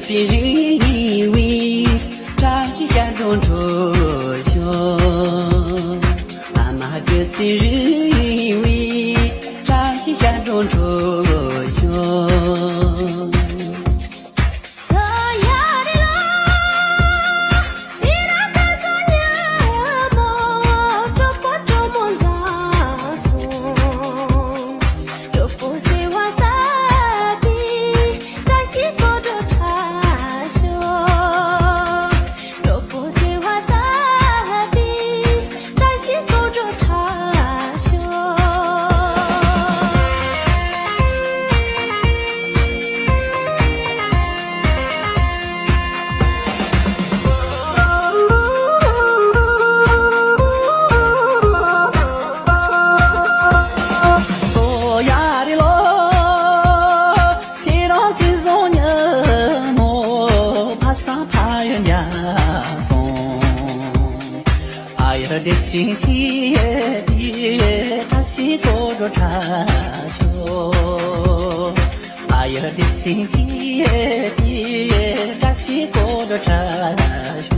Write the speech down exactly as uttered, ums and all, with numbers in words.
ཚེ་རིང་བའི་བཀྲ་ཤིས་ཞབས་བྲོ་འཁྲབ་ཤོག་ཨ་མ་གི་ཚེ་རིང་བའི་བཀྲ་ཤིས་ཞབས་བྲོ་འཁྲབ་ཤོག་ཁྱེད་རང་ཚེ་བཟང་ཉིན་མོ། ཕ་བཟང་ཕ་ཡུལ་མཇལ་སོང་། ཕ་ཡུལ་བདེ་ཞིང་སྐྱིད་པའི་བཀྲ་ཤིས་སྐུ་འགྲོ་འཁྲབ་ཤོག་ཕ་ཡུལ་བདེ་ཞིང་སྐྱིད་པའི་བཀྲ་ཤིས་སྐུ་འགྲོ་འཁྲབ་ཤོག